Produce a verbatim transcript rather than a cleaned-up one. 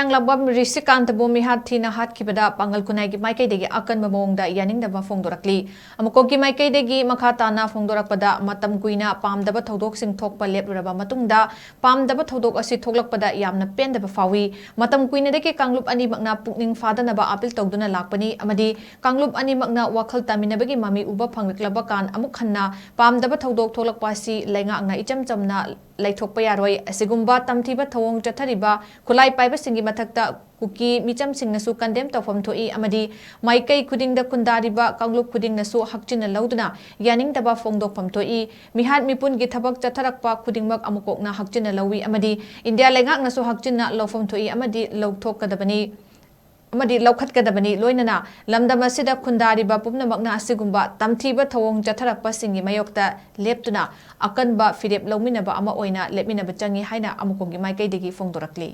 ꯍꯤꯌꯥꯡꯂꯝꯕꯝ ꯔꯤꯁꯤꯀꯥꯟꯇꯕꯨ ꯃꯤꯍꯥꯠ ꯊꯤꯅ ꯍꯥꯠꯈꯤꯕꯗ ꯄꯥꯡꯒꯜ ꯈꯨꯟꯅꯥꯏꯒꯤ ꯃꯥꯏꯀꯩꯗꯒꯤ ꯑꯀꯟꯕ ꯃꯑꯣꯡꯗ ꯌꯥꯅꯤꯡꯗꯕ ꯐꯣꯡꯗꯣꯔꯛꯂꯤ꯫ ꯑꯃꯨꯛꯀꯣꯛꯀꯤ ꯃꯥꯏꯀꯩꯗꯒꯤ ꯃꯈꯥ ꯇꯥꯅ ꯐꯣꯡꯗꯣꯔꯛꯄꯗ, ꯃꯇꯝ ꯀꯨꯏꯅ ꯄꯥꯝꯗꯕ ꯊꯧꯗꯣꯛꯁꯤꯡ ꯊꯣꯛꯄ ꯂꯦꯞꯂꯨꯔꯕ ꯃꯇꯨꯡꯗ, ꯄꯥꯝꯗꯕ ꯊꯧꯗꯣꯛ ꯑꯁꯤ ꯊꯣꯛꯂꯛꯄꯗ ꯌꯥꯝꯅ ꯄꯦꯟꯗꯕ ꯐꯥꯎꯏ꯫ ꯃꯇꯝ ꯀꯨꯏꯅꯗꯒꯤ ꯀꯥꯡꯂꯨꯞ ꯑꯅꯤꯃꯛꯅ ꯄꯨꯛꯅꯤꯡ ꯐꯥꯗꯅꯕ ꯑꯥꯄꯤꯜ ꯇꯧꯗꯨꯅ ꯂꯥꯛꯄꯅꯤ ꯑꯃꯗꯤ ꯀꯥꯡꯂꯨꯞ ꯑꯅꯤꯃꯛꯅ ꯋꯥꯈꯜ ꯇꯥꯃꯤꯟꯅꯕꯒꯤ ꯃꯃꯤ ꯎꯕ ꯐꯪꯂꯛꯂꯕ ꯀꯥꯟ, ꯑꯃꯨꯛ ꯍꯟꯅ ꯄꯥꯝꯗꯕ ꯊꯧꯗꯣꯛ ꯊꯣꯛꯂꯛꯄ ꯑꯁꯤ ꯂꯩꯉꯥꯛꯅ ꯏꯆꯝ ꯆꯝꯅ ꯂꯩꯊꯣꯛꯄ ꯌꯥꯔꯣꯏ꯫ ꯑꯁꯤꯒꯨꯝꯕ ꯇꯝꯊꯤꯕ ꯊꯧꯑꯣꯡ ꯆꯠꯊꯔꯤꯕ ꯈꯨꯠꯂꯥꯏ ꯄꯥꯏꯕꯁꯤꯡꯒꯤ ꯃꯊꯛꯇ ꯀꯨꯀꯤ ꯃꯤꯆꯝꯁꯤꯡꯅꯁꯨ ꯀꯟꯗꯦꯝ ꯇꯧꯐꯝ ꯊꯣꯛꯏ ꯑꯃꯗꯤ ꯃꯥꯏꯀꯩ ꯈꯨꯗꯤꯡꯗ ꯈꯨꯟꯗꯥꯔꯤꯕ ꯀꯥꯡꯂꯨꯞ ꯈꯨꯗꯤꯡꯅꯁꯨ ꯍꯛꯆꯤꯟꯅ ꯂꯧꯗꯨꯅ ꯌꯥꯅꯤꯡꯗꯕ ꯐꯣꯡꯗꯣꯛꯐꯝ ꯊꯣꯛꯏ꯫ ꯃꯤꯍꯥꯠ ꯃꯤꯄꯨꯟꯒꯤ ꯊꯕꯛ ꯆꯠꯊꯔꯛꯄ ꯈꯨꯗꯤꯡꯃꯛ ꯑꯃꯨꯛꯀꯣꯛꯅ ꯍꯛꯆꯤꯟꯅ ꯂꯧꯏ ꯑꯃꯗꯤ ꯏꯟꯗꯤꯌꯥ ꯂꯩꯉꯥꯛꯅꯁꯨ ꯍꯛꯆꯤꯟꯅ ꯂꯧꯐꯝ ꯊꯣꯛꯏ ꯑꯃꯗꯤ ꯂꯧꯊꯣꯛꯀꯗꯕꯅꯤ ꯑꯃꯗꯤ ꯂꯧꯈꯠꯀꯗꯕꯅꯤ꯫ ꯂꯣꯏꯅꯅ ꯂꯝꯗꯝ ꯑꯁꯤꯗ ꯈꯨꯟꯗꯥꯔꯤꯕ ꯄꯨꯝꯅꯃꯛꯅ ꯑꯁꯤꯒꯨꯝꯕ ꯇꯝꯊꯤꯕ ꯊꯧꯑꯣꯡ ꯆꯠꯊꯔꯛꯄꯁꯤꯡꯒꯤ ꯃꯥꯌꯣꯛꯇ ꯂꯦꯞꯇꯨꯅ ꯑꯀꯟꯕ ꯐꯤꯔꯦꯞ ꯂꯧꯃꯤꯟꯅꯕ ꯑꯃ ꯑꯣꯏꯅ ꯂꯦꯞꯃꯤꯟꯅꯕ ꯆꯪꯏ ꯍꯥꯏꯅ ꯑꯃꯨꯛꯀꯣꯛꯀꯤ ꯃꯥꯏꯀꯩꯗꯒꯤ ꯐꯣꯡꯗꯣꯔꯛꯂꯤ꯫